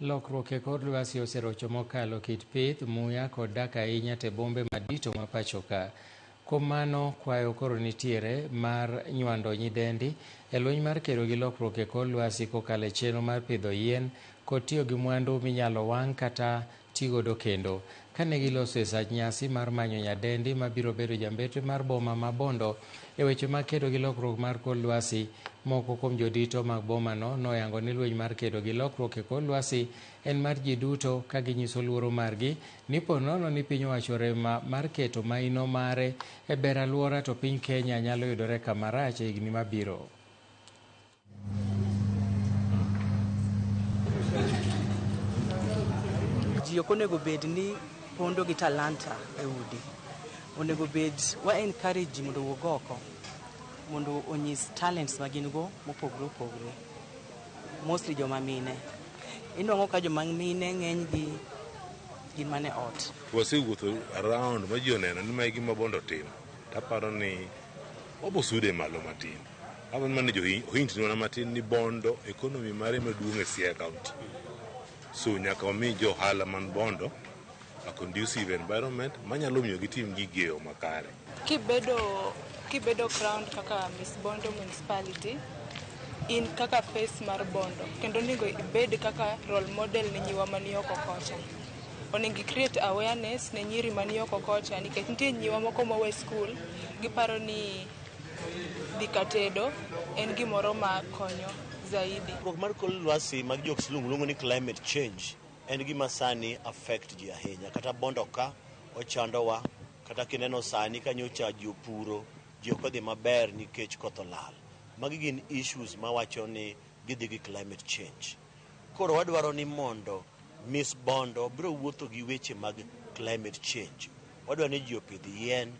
Lokruok e kor lwasi oserocho mokalo kit pith, muya kod dak ahinya te bombe madito ma pacho ka. Kuom mano, kwayo koro nitiere mar nywando nyidendi e lweny mar kedo gi lokruok e kor lwasi kokalo e chenro mar pidho yien kod tiyo gi mwandu minyalo wang' kata tigodo kendo. Kane giloso e sach nyasi mar manyo nyadendi mabiro bedo jambetre mar boma ma Bondo e weche mag kedo gi lokruok mar kor lwasi, moko kuom jodito mag bomano noyango ni lweny mar kedo gi lokruok e kor lwasi en mar ji duto ka ginyiso luoro margi ni po nono ni piny owacho orem mar keto maino mare e ber aluora to piny Kenya nyalo yudore kama rach e higni mabiro. Ji ok onego bed ni pondo gi talanta e udi. Onego bed wa encourage ji mondo owuog oko mondo onyis talents ma gin go mopogore opogore. Mostly joma mine. Inwang'o ka joma mine ng'eny gi gin mana e ot. Wasewuotho around ma ji oneno ni mae gima Bondo timo. Taparo ni wabosude malo matin. Aparo ni mano ohint mana matin ni Bondo economy mare maduong' e Siaya County. So nyaka wami jo ohala man Bondo a conducive environment manyalo miyo gitim gigi e yo makare. Kibedo crowned kaka Miss Bondo Municipality, in kaka face mar Bondo kendo onego ibed kaka role model ne nyiwa mani oko kocha. Onego i create awareness ne nyiri mani oko kocha nikech nitie nyiwa moko mowe skul giparo ni dhi katedo en gimoro ma konyo zaidi. Lokruok mar kor lwasi mag jo kisungu luongo ni climate change en gima sani affect ji ahinya. Kata Bondo ka ochandowa, kata kineno sani ka nyocha ji opuro, ji ok odhi maber nikech koth olal. Magi gin issues mawacho ni gidhi gi climate change. Koro wadwaro ni mondo Miss Bondo biro wuotho gi weche mag climate change. Wadwaro ni ji opidh yien,